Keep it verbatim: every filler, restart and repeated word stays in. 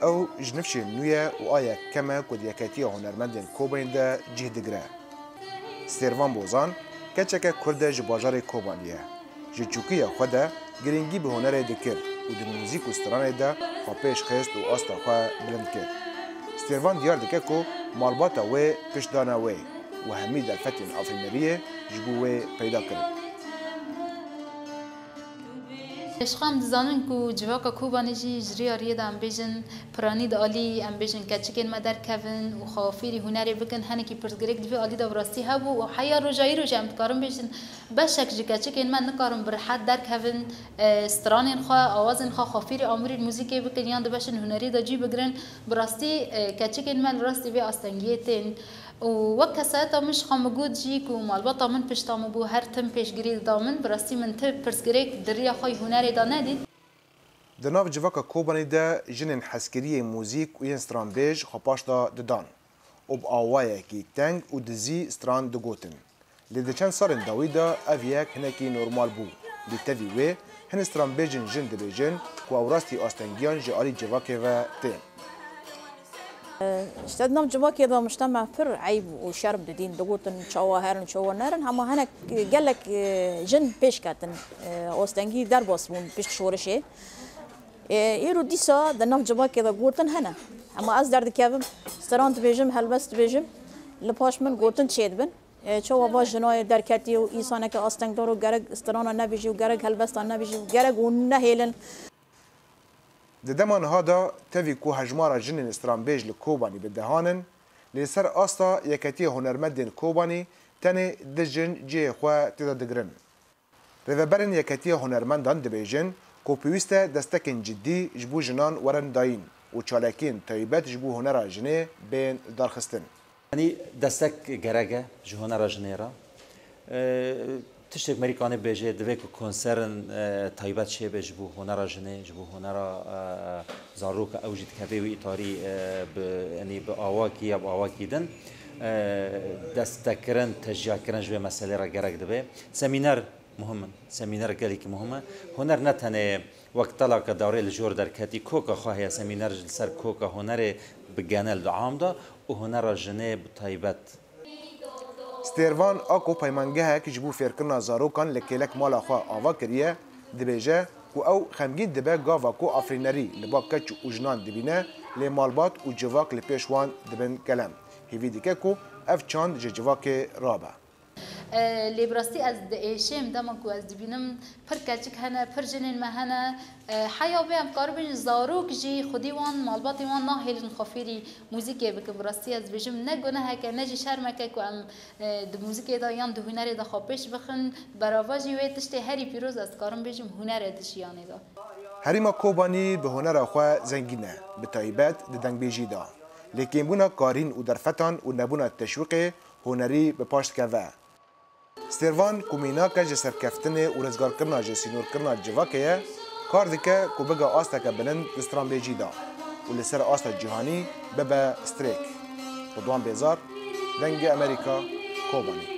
Ew ji nifşên nû ye û a yek kem e ku di Yeketiya Hunermendên Kobanî de cih digire. Stêrvan Bozan keçeke Kurd e ji bajarê Kobanî ye. Ji çûkiya xwe de girîngî bi hunerê dikir û di muzîk û stranê de xwe pêş xist û asta xwe bilind kir. Stêrvan diyar dike ku malbata wê pişt dane wê û hemî derfetên afirîneriyê ji bo wê peyda kirin. Pêşxan dizanin ku civaka Kobanê jî ji riya riyê de em bêjin piranî di alî, em bêjin keçikên me derkevin û xwe fêrî hunerê bikin, hinekî pirsgirêk di vê alî de bi rastî hebû û heya roja îro jî em dikarin bêjin beşek ji keçikên me nikarin bi rihet derkevin, e, stranên xwe, awazên xwe, xwe fêrî amûrên muzîkê bikin yan di beşên hunerî de cî bigirin. Bi rastî, e, keçikên me li rastî vê astengiyê tên. Û wek kesayeta min ji xwe min got jî ku malbata min pişta min bû, her tim pêşgirî dida min, bi rastî min ti pirsgirêk di riya xwe yî hunerê de nedît. Di nav civaka Kobanî de jinên hezkiriyê muzîk û yên stranbêj xwe paş de didan û bi awayekî teng û dizî stran digotin. Lê di çend salên dawî de ev yek hinekî normal bû. Lê tevî wê hin stranbêjên jin dibêjin ku ew rastî astengiyan ji alî civakê ve tên. Ji te di nav civakê de mişte me pir eyb û şerm didîn, digotin çawa herin, çawa nerin. Hema hinek gelek, e, jin pêş ketin, e, astengî derbas bûn pişt şorişê. E, îro dîsa di nav civakê de gotin hene. Hema ez derdikevim, stran dibêjim, helbest dibêjim, li paş min gotin çêdibin. E, çawa va jinayê derketî û însaneke astengdar û gerek strana nebêjî û gerek helbesta nebêjî û gerek hûn nehêlin. Di dema niha de tevî ku hejmara jinên stranbêj li Kobanî bi dehan in, lê li ser asta Yeketiya Hunermendên Kobanî tenê du jin cihê xwe tê de digirin. Rêveberên Yeketiya Hunermendan dibêjin ku pêwîst e destekên cidî ji bo jinan werin dayîn û çalakiyên taybet ji bo hunera jinê bên darxistin. Yanî destek gerek e ji hunera jinê re. E, tiştek merî kanê bêje, divê ku konserin, e, taybet çêbe ji bo hunera jinê, ji bo hunera, e, zaroka, ew jî dikeve wî îtarî, e, bi, yanî bi awakî ya bi awakî din, e, destekkirin, teşviqkirin ji vê meselê re gerek dibe. Semîner muhim in. Semîner gelekî muhim e. Huner ne tenê wek telaka darê li jor derketî, koka xwe heye, semîner li ser koka hunerê bi genel di am de û hunera jinê bi taybet. Stêrvan a ku peymangehek ji bo fêrkirina zarokan li kêlek mala xwe ava kiriye, dibêje ku ew xemgîn dibe gava ku afirînerî li ba keç û jinan dibîne, lê malbat û civak li pêş wan dibin kelem. Hêvî dike ku ev çand ji civakê rabe. E, lê bi rastî ez diêşêm dema ku ez dibînim pir keçik hene, pir jinên me hene. E, heya vê em karibin zarok jî xwedî wan, malbatên wan nahêlin xwe fêrî muzîkê bikin. Bi rastî ez dibêjim ne gunehek e, ne jî şermek e ku em, e, di muzîkê de yan di hunerê de xwe pêş bixin. Berava jî wê tiştê herî pîroz ez dikarim bêjim huner e di jiyanê de. Herêma Kobanî bi hunera xwe zengîn e, bi taybet di dengbêjî de. Lê kêmbûna karîn û derfetan û nebûna teşwîqê hunerî bi paş dikeve. Stêrvan ku mînak e ji serkeftinê û rizgarkirina ji sînorkirina civakê ye, kar dike ku biga asteke bilind di stranbêjî de û li ser asta cîhanî bibe strêk. Ridwan Bêzar, Dengê Amerîka, Kobanî.